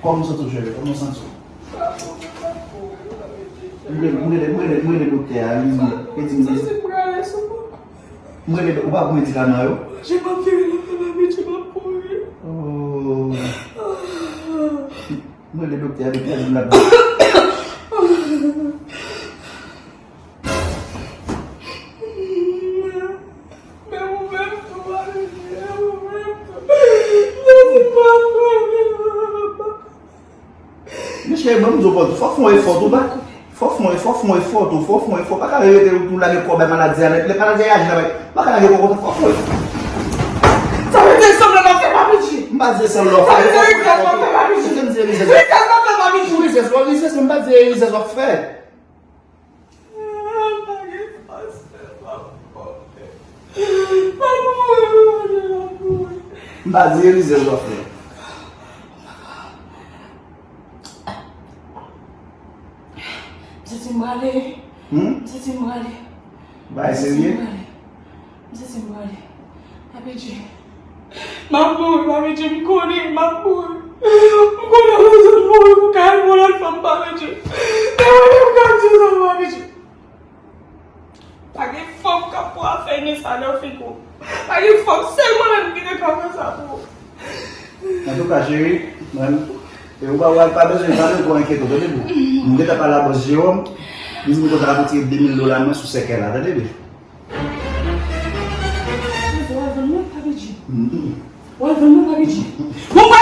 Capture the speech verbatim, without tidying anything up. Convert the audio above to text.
Kòman w santi w, cheri? Kòman w santi w? M rele, m rele, m rele, m rele doktè a, li di, li di m, m rele, ou pa pran medikaman yo? Manje m ap vire nan fè m ap piti m ap mouri. Oh. M rele doktè a, doktè a di m l ap Mesye, ban m di w, fò, fò fè yon efò tou, ba. Fò fè yon efò, fè yon efò tou, fò fè yon efò. Pa ka rete ou tou lage kò bay maladi a nèt. Lè maladi a aji la, bay, pa ka lage kò konsa, fò fè yon efò. Sa vle di sanble nan fè pa piti. M pa di sanble w fè. Sa vle di rizèz w ap fè pa piti. Rizèz w ap fè pa piti. Rizèz w ap, rizèz w ap fè. M pa di rizèz w ap fè. M santi m prale. Hmm? M santi m prale. Bagay serye? M santi m prale. Papi Dji. M ap mouri, Papi Dji, m konnen m ap mouri. M konnen m bezwen mouri pou kay yon lòt fanm, Papi Dji. E mwen menm k ap di sa, Papi Dji. Pa gen fanm k ap pran afè Inès la nan figi w. Pa gen fanm, sèl mwen menm ki te ka fè sa pou ou. Antouka, cheri, mwen, e ou pa, ou pa bezwen, pa bezwen enkyete w, tande bro. M gentan pale a bòs Jerome, li di m konsa l ap retire de mil dola mwen sou sèkèy la, tande bro. Ou al vann mwen, Papi Dji. Mm-mm. Ou al vann mwen, Papi Dji. Bon, pa